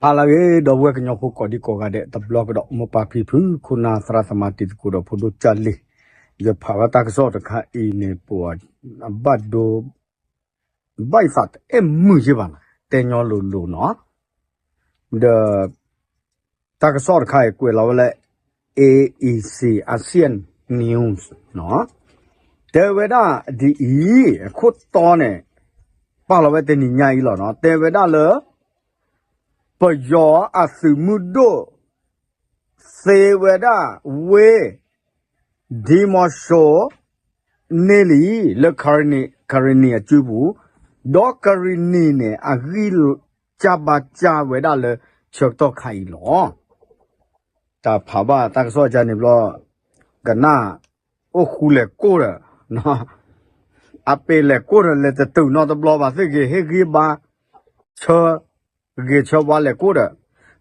ဟါလၢအဂ့ၤ ဒီပုၢ်ဝဲၢ်ကညီဖိကိးဒံကိးဂၤဒဲး တဘျီကဒီး မိၢ်ပၢ်ဖံဖု ခိၣ်နၢ်သရၣ်သမါတံၤသကိးဒီးဖိဒိၣ်ကၢ်လံၢ်, ယဖးဘၣ်တၢ်ကစီၣ်တခါအံၤန့ၣ် ပှၤအဘၣ်ဒိ ဘၣ်ယသးတအဲၣ်မုာ်ယ့ၢ်ဘၣ်နီၤ တဲညီလိၤလိၤနီၤ, ဒီး တၢ်ကစီၣ်တခါအံၤကွဲးလီၤဝဲလၢ AEC Asian News နီၤ, တဲဝဲဒၣ်ဒ်အံၤ အခိၣ်တီန့ၣ် ပာ်လီၤဝဲတနံၤညါအံၤလီၤနီၤ တဲဝဲဒၣ်လၢ ပယီၤအသုးမုၢ်ဒိၣ် သ့ဝဲဒၣ်ဝ့ၢ် ဒံမီၢ်စိ န့ၢ်လံ လၢ ကရံၣ်နံၣ်အစုပူၤ, ဒီးကရံၣ်နံၣ်န့ၣ် အဂံၢ်စၢ်ဘါစၢ်ဝဲဒၣ်လၢဆၢကတီၢ်ခါအံၤလီၤ. တၢ်ဖးဘၣ်တၢ်ကစီၣ်ကန့ၣ်ဘျီ ကနၣ် အိၣ်ဃူလဲၤကိၢ်ဒီး အပ့ၤလဲၤကိၢ်ဒီး လဲၤတတုၤနီတဘျီဘၣ်သ့ၣ်ဂ့ၤ ဟ့ၣ်ဂံၢ်ဘါ ဆၢ ဂ့ၤဆၢဝါလဲၤကိၢ်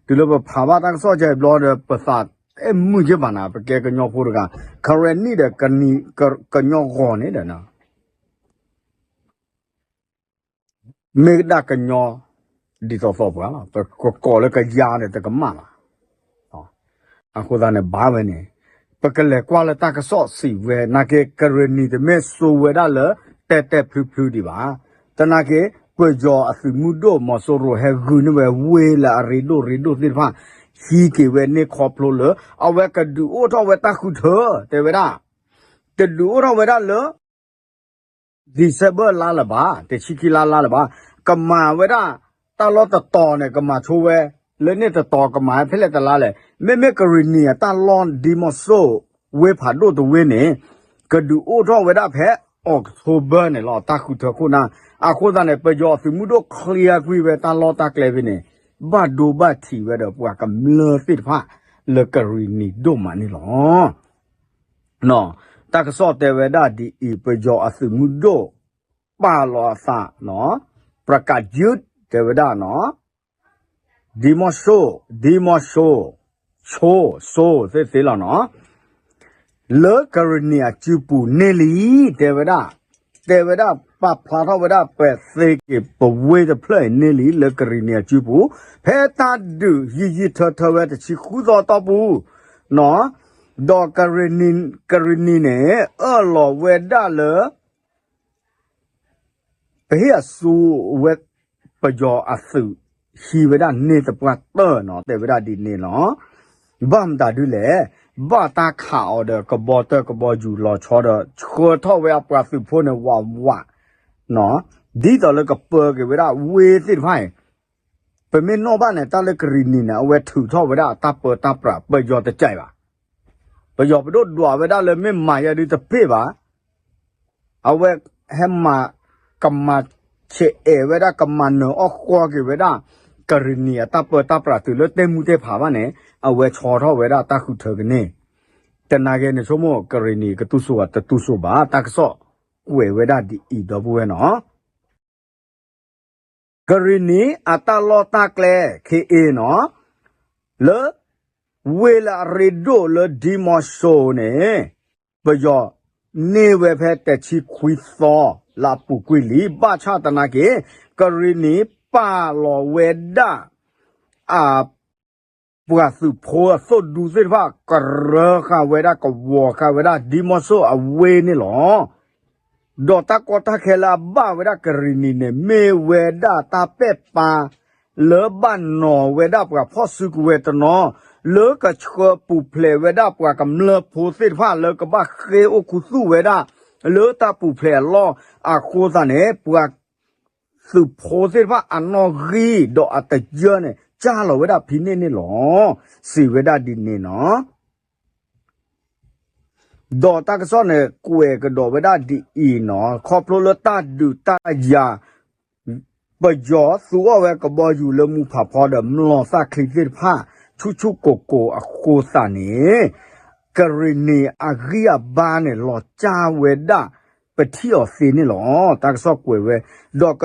ဒီး တုၤလၢပဖးဘၣ်တၢ်ကစီၣ်ကဘျီဒီး ပသးအဲၣ်မုာ်က့ဘၣ်နၤ ပကဲကညီဖိတဂၤ ကရံၣ်နံၣ်ဒီး ကညီဂီၤန့ၣ်ဒီး မ့ၢ်ဒၣ်ကညီ ဒ်သိးသိးပှၤလီၤ ပကကိးလၢကယၤန့ၣ် တကမၣ်ဘၣ်. အဃိသတးန့ၣ် ဘၣ်ဝဲန့ၣ် ပကလဲၤကွၢ်လၢတၢ်ကစီၣ်စံးဝဲ နာ်က့ ကရံၣ်နံၣ်တမ့ၢ်စိဝဲဒၣ်လၢ တဲတဲဖျုဖျုဒံးဘၣ်. တနာ်က့ ပယီၤအသုးမုၢ်ဒိၣ်မီၤစိရိၤ ဟဲဂုာ်န့ၢ်ဝဲဝ့ၢ်လၢအရ့ဒိၣ်ရ့ဒိၣ်သ့ၣ်တဖၣ် ဟံးက့ၤဝဲန့ၢ်ခီဖျိလၢ အဝဲကဒုးအိၣ်ထီၣ်ဝဲတၢ်ဃုထၢ တဲဝဲဒၣ် တဒုးအိၣ်ထီၣ်ဝဲဒၣ်လၢ December လါလၢၤဘၣ် တဆံခံလါလါလၢၤဘၣ် ကမၤဝဲဒၣ် တၢ်လီၢ်တတီၤန့ၣ် ကမၤဆိဝဲ လၢန့ၣ်တတီၤကမၤဖဲလဲၣ်တလါလဲၣ် မ့မ့ၢ်ကရံၣ်နံၣ်အတၢ်လီၢ်ဒံမီၢ်စိ ဝ့ၢ်ဖးဒိၣ်တဝ့ၢ်န့ၣ် ကဒုးအိၣ်ထီၣ်ဝဲဒၣ်ဖဲ October န့ၣ်လီၤ တၢ်ဃုထၢခိၣ်နၢ် အဃိသတးန့ၣ် ပယီၤအသုးမုၢ်ဒိၣ် clear ကွံာ်ဝဲတၢ်လီၢ်တၢ်ကျဲဖဲန့ၣ် ဘၣ်ဒိဘၣ်ထံးဝဲဒီးပှၤကမျၢၢ်သ့ၣ်တဖၣ် လၢကရံၣ်နံၣ်ဒိၣ်မးန့ၣ်လီၤ. တၢ်ကစီၣ်တဲဝဲဒၣ်ဒ်အံၤ ပယီၤအသုးမုၢ်ဒိၣ် ပာ်လီၤအသး ပကးယုၢ် တဲဝဲဒၣ်နီၤ ဒံမီၢ်စိ ဒံမီၢ်စိ ဆိ စိသ့သ့လီၤနီၤ လၢကရံၣ်နံၣ်အစုပူၤန့ၢ်လံ တဲဝဲဒၣ် တဲဝဲဒၣ် ပာ်ဖျါထီၣ်ဝဲဒၣ် ပသ့က့ၤပဝ့ၢ်တဖျၢၣ်အံၤန့ၢ်လံ လၢကရံၣ်နံၣ်အစုပူၤ ဖဲတၢ်ဒုးယံာ်ယံာ်ထၢထၢဝဲတဆံဃုသီအတီၢ်ပူၤ ဒီးကရံၣ်နံၣ်န့ၣ် အၢၣ်လီၤဝဲဒၣ်လၢ ပဟ့ၣ်အစုဝဲ ပယီၤအသုး ဟံးဝဲဒၣ်န့ၢ်သပှၢ်တၢၢ်နီၤ တဲဝဲဒၣ်ဒ်န့ၣ်လီၤ. ဘၣ်မတၤဒုလဲၣ် ဘၣ်တၢ်ခးအီၤဒီးကဘီတၢၢ်ကဘီယူၤလီၤဆီဒီး ဆှၢထီၣ်ဝဲအပှၤသုးဖိန့ၣ်ဝးဝး ဒ်သိးလၢကပၢက့ၤဝဲဒၣ်ဝ့ၢ်သ့ၣ်တဖၣ်အံၤ ပမ့ၢ်နီၣ်ဘၣ်န့ၣ် တၢ်လၢကရံၣ်နံၣ်န့ၣ် အဝဲထုးထီၣ်ဝဲဒၣ်အတၢ်ပၢတၢ်ပြး ပယီၤတကဲဘၣ်. ပယီၤပဒိၣ်ဒွးဝဲဒၣ်လၢမ့ၢ်မၤယါဒုတပ့ၢ်ဘၣ်. အဝဲဟဲမၤ ကမၤဆဲးအဲၣ်ဝဲဒၣ် ကမၤနၢၤအီၣ်ဃီက့ၤဝဲဒၣ် ကရံၣ်နံၣ်အတၢ်ပၢတၢ်ပြးတုၤလၢတဲမူတဲဖးဘၣ်န့ၣ် အဝဲဆီထီၣ်ဝဲဒၣ်တၢ်ဃုထၢကန့ၢ် တနာ်က့န့ၣ် ဆိကမိၣ်ကရံၣ်နံၣ်ကတူၢ်စိဘၣ်တတူၢ်စိဘၣ် တၢ်ကစီၣ်ကွဲးဝဲဒၣ်ဒ်အံၤဒီပုၢ်ဝဲၢ်နီၤ ကရံၣ်နံၣ်အတၢ်လီၢ်တၢ်ကျဲ ခ့အ့နီၤ လၢ ဝ့ၢ်လၢအရ့ဒိၣ်လၢဒံမီၢ်စိန့ၣ် ပယီၤန့ၢ်ဝဲဖဲတဆံခွံသီ လၢအပူၤကွံာ်လံ ဘၣ်ဆၣ်သနာ်က့ ကရံၣ်နံၣ်ပာ်လီၤဝဲဒၣ် အ ပှၤသုးဖိအသိၣ်ဒူသ့ၣ်တဖၣ် ကရၢဃာ်ဝဲဒၣ် ကဝီၤဃာ်ဝဲဒၣ် ဒံမီၢ်စိအဝ့ၢ်န့ၣ်လီၤ. ဒီးတၢ်ကီတၢ်ခဲလၢအဘၣ်ဝဲဒၣ်ကရံၣ်နံၣ်န့ၣ် မ့ၢ်ဝဲဒၣ်တၢ်ပဲာ်ပၢ လၢဘၣ်နီၤဝဲဒၣ်ပှၤဖီၣ်စုကဝဲၤတနီၤ လၢကဆှၢပူၤဖျဲးဝဲဒၣ်ပှၤကမျၢၢ်ဖိသ့ၣ်တဖၣ်လၢကဘၣ်ဃ့အိၣ်ခူသူၣ်ဝဲဒၣ် လၢတၢ်ပူၤဖျဲးအလီၢ် အဃိသတးန့ၣ် ပှၤ သုးဖိသ့ၣ်တဖၣ်အနီၣ်ဂံၢ်ဒီးအတယၢၢ်န့ၣ် ကၢ်လီၤဝဲဒၣ်ဖဲန့ၣ်န့ၣ်လီၤ. စံးဝဲဒၣ်ဒ်န့ၣ်နီၤ. ဒီးတၢ်ကစီၣ်န့ၣ် ကွဲးကဒီးဝဲဒၣ်ဒ်အံၤနီၤ, ခီဖျိလၢတၢ်ဒုးတၢ်ယၤ ပယီၤသူအီၤဝဲကဘီယူၤလၢမူဖးဖီဒီး မျိာ်သၣ်ချံသ့ၣ်တဖၣ် ဆူၣ်ဆူၣ်ကိၢ်ကိၢ်အဃိသတးန့ၣ် ကရံၣ်နံၣ်အဂံၢ်အဘါန့ၣ် လီၤကၢ်ဝဲဒၣ် ပထံၣ်အီၤသ့န့ၣ်လီၤ. တၢ်ကစီၣ်ကွဲးဝဲ ဒီးက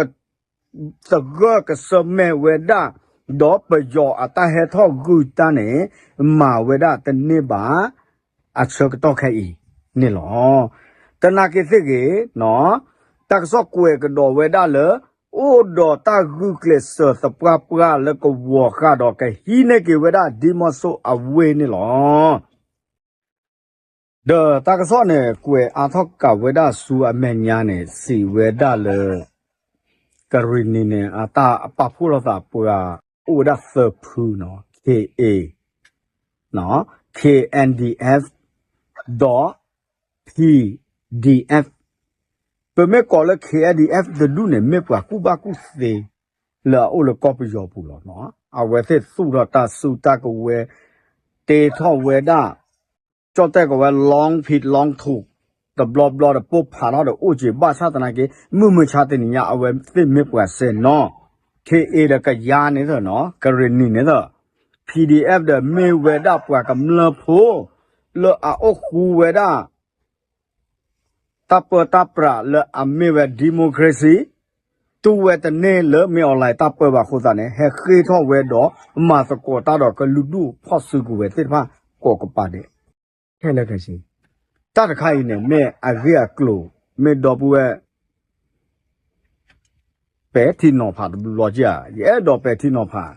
သဂၢၢ်ကဆၢမဲာ်ဝဲဒၣ်, ဒီးပယီၤအတၢ်ဟဲထီၣ်ဂုာ်တၢ်န့ၣ် မၤဝဲဒၣ်တန့ၢ်ဘၣ် အဆၢကတီၢ်ခဲအံၤန့ၣ်လီၤ. တနာ်က့ၤသ့ၣ်ဂ့ၤ, တၢ်ကစီၣ်ကွဲးကဒီးဝဲဒၣ်လၢ အိၣ်ဒီးတၢ်ဂုာ်ကျဲးစၢးသပှၢ်ပှၢ်လၢကဝီၤဃာ်ဒီးကဟံးန့ၢ်က့ၤဝဲဒၣ်ဒံမီၢ်စိအဝ့ၢ်န့ၣ်လီၤ. ဒီးတၢ်ကစီၣ်န့ၣ် ကွဲးအါထီၣ်ကးဝဲဒၣ်ဆူအမဲာ်ညါန့ၣ် စံးဝဲဒၣ်လၢ ကရ့ၣ်နံၤန့ၣ် အတၢ်ပာ်ဖှိၣ်လိာ်သးပှၤအိၣ်ဝဲဒၣ်သၢဖုနီၤ K A, K N D F ဒီး P D F. ပမ့ၢ်ကိးလၢ K N D F တဒူၣ်န့ၣ် မ့ၢ်ပှၤကူၣ်ဘၣ်ကူၣ်သ့ လၢအအိၣ်လၢကီၢ်ပယီၤပူၤလီၤနီၤ. အဝဲသ့ၣ်သူၣ်ထီၣ်တၢ်စုတၢ်ကဝဲၤ တ့ထီၣ်ဝဲဒၣ် ကၠီၣ်တဲၣ်ကီးဝဲ long pit long two တဘျီဘျီဒီးပိၢ်ဖးထီၣ်ဒီးအိၣ်က့ၤ ဘၣ်ဆၣ်သနာ်က့ မုၢ်မဆါတနံၤညါ အဝဲသ့ၣ်မ့ၢ်ပှၤစဲနီၤ K A ဒီးကယါန့ၣ်သၢနီၤ ကရ့ၣ်နံၤန့ၣ်သၢ P D F ဒီးမ့ၢ်ဝဲဒၣ်ပှၤကမျၢၢ်ဖိ လၢအအိၣ်ဃူဝဲဒၣ် တၢ်ပၢတၢ်ပြးလၢအမ့ၢ်ဝဲ democracy တူၢ်ဝဲတန့ၢ်လၢမ့ၢ်အီၤလဲၣ်တၢ်ပၢဘၣ်အဃိသတးန့ၣ် ဟဲဃ့ထီၣ်ဝဲဒီးမၤသကိးတၢ်ဒီးကလုာ်ဒူၣ်ဖီၣ်စုကဝဲၤသ့ၣ်တဖၣ်ကိးကပၤဒဲး ခဲလၢာ်ခဲဆ့ တၢ်တခါအံၤန့ၣ် မ့ၢ်အဂ့ၢ်အကျိၤ မ့ၢ်ဒီပုၢ်ဝဲၢ် ပဲာ်ထံနီၤဖးတဘျီက့ၤဧါ ယအဲၣ်ဒိးပဲာ်ထံနီၤဖး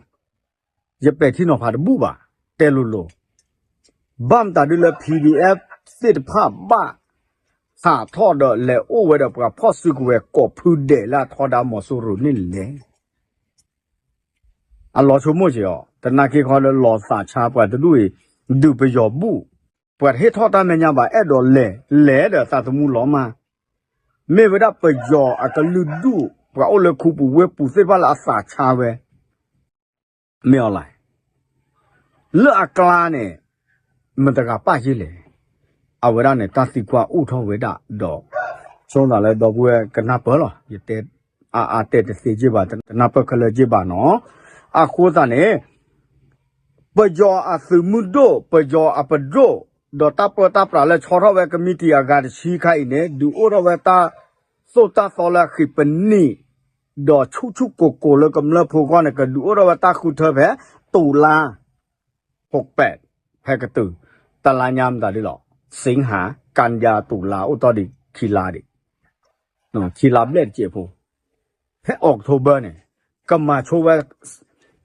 ယပဲာ်ထံနီၤဖးတဘူၣ်ဘၣ် တဲလိၤလိၤ ဘၣ်မတၤဒ်လၢ P D F သ့ၣ်တဖၣ်ဘၣ် ဟးထီၣ်ဒီးလဲၤအိၣ်ဝဲဒီးပှၤဖီၣ်စုကဝဲၤကိးဖုဒဲးလၢအထီဒါမီၤစိရိၤန့ၣ်လဲၣ် အလီၤဆိကမိၣ်က့ၤအီၤ တနာ်က့ခီလၢလီၤသးဆါပှၤတဒူၣ်အံၤ ဒုးပယီၤဘူၣ် ပှၤတဟ့ၣ်ထီၣ်တၢ်မဲာ်ညါဘၣ် အဲၣ်ဒိးလဲၤ လဲၤဒီးသးသမူလီၤမၢ် မ့ၢ်ဝဲဒၣ်ပယီၤအကလုာ်ဒူၣ် ပှၤအိၣ်လၢခူပူၤဝ့ၢ်ပူၤသ့ၣ်တဖၣ်လၢအသးဆါဝဲ မ့ၢ်အီၤလဲၣ် လၢအကျါန့ၣ် မတၤတဂၤပာ်ယ့ၢ်လဲၣ် အဝဲဒၣ်န့ၣ် တၢ်သံကွၢ်အိၣ်ထီၣ်ဝဲဒၣ်ဒီး ဆိသးလၢဒီပုၢ်ဝဲၢ်ကနၢ်ပၢၢ်လီၤ ယတဲ အါအါတဲတသ့က့ၢ်ဘၣ် တနၢ်ပၢၢ်ခဲလၢာ်က့ၢ်ဘၣ်နီၤ အဃိသတးန့ၣ် ပယီၤအသုးမုၢ်ဒိၣ် ပယီၤအပဒိၣ် ဒီးတၢ်ပၢတၢ်ပြးလၢဆီထီၣ်ဝဲ ကမံးတံာ်အဂၤတဆံခါအံၤန့ၣ် ဒုးအိၣ်ထီၣ်ဝဲတၢ်သိၣ်တၢ်သီလၢအဃံးပနံၣ် ဒီးဆူၣ်ဆူၣ်ကိၢ်ကိၢ်လၢကမျၢၢ်ဖိအဂီၢ်န့ၣ် ကဒုးအိၣ်ထီၣ်ဝဲတၢ်ဃုထၢဖဲ တုၤလါ ဟိးပဲး ဖဲကတုၤ တလါညါမတၤဒ်လီၤ စ့ဟါ ကၣ်ယါ တုၤလါ အိၣ်တီၢ်ဒံးခံလါဒံး ခံလါဘျဲၣ်တစဲးဖိ ဖဲ October န့ၣ် ကမၤဆိဝဲ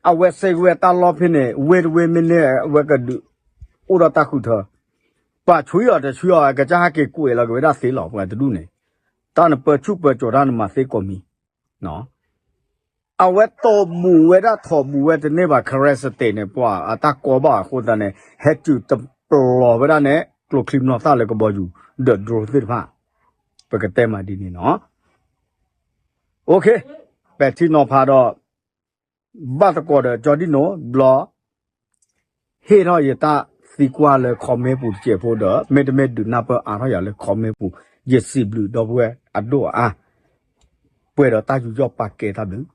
အဝဲစ့ဝဲတၢ်လီၢ်ဖဲန့ၣ် ဝ့ၢ်တဝ့ၢ်မ့ၢ်န့ၢ် အဝဲကဒုး အိၣ်ဒီးတၢ်ဃုထၢ ပှၤဆွံအီၤတဆွံအီၤ ကစၢ်ဟဲက့ၤကွဲးလီၤက့ၤဝဲဒၣ်သ့လီၤ ပှၤတဒူၣ်န့ၣ် တၢ်နပၢဆူၣ်ပၢစိးတၢ်နမၤသ့ကိးမံၤ အဝဲတိာ်ဘူးဝဲဒၣ်ထိးဘူးဝဲတန့ၢ်ဘၣ် Karen State န့ၣ် ပှၤအတၢ်ကီဘၣ်အဃိသတးန့ၣ် ဟဲစုးတပျီၤဝဲဒၣ်န့ၣ် ကျိချံမျိာ်သၣ်လၢကဘီယူၤ ဒီး drone သ့ၣ်တဖၣ် ပကတဲမးဒ်န့ၣ်နီၤ OK ပဲာ်ထံနီၤဖးဒီး ဘၣ်သကိးဒီးကၠီဒံၣ်နိ ဘျီ ဟ့ၣ်ထီၣ်ယတၢ်သံကွၢ်လၢ comment ပူၤတစဲးဖိဒီး မ့တမ့ၢ်ဒုးနၢ်ပၢၢ်အါထီၣ်ယၤလၢ comment ပူၤ ယစံးဘျုးဒီပုၢ်ဝဲၢ်အဒိၣ်အါ ပှဲၤဒီးတၢ်ယူးယီၣ်ပာ်ကဲတၢ်ဘျုး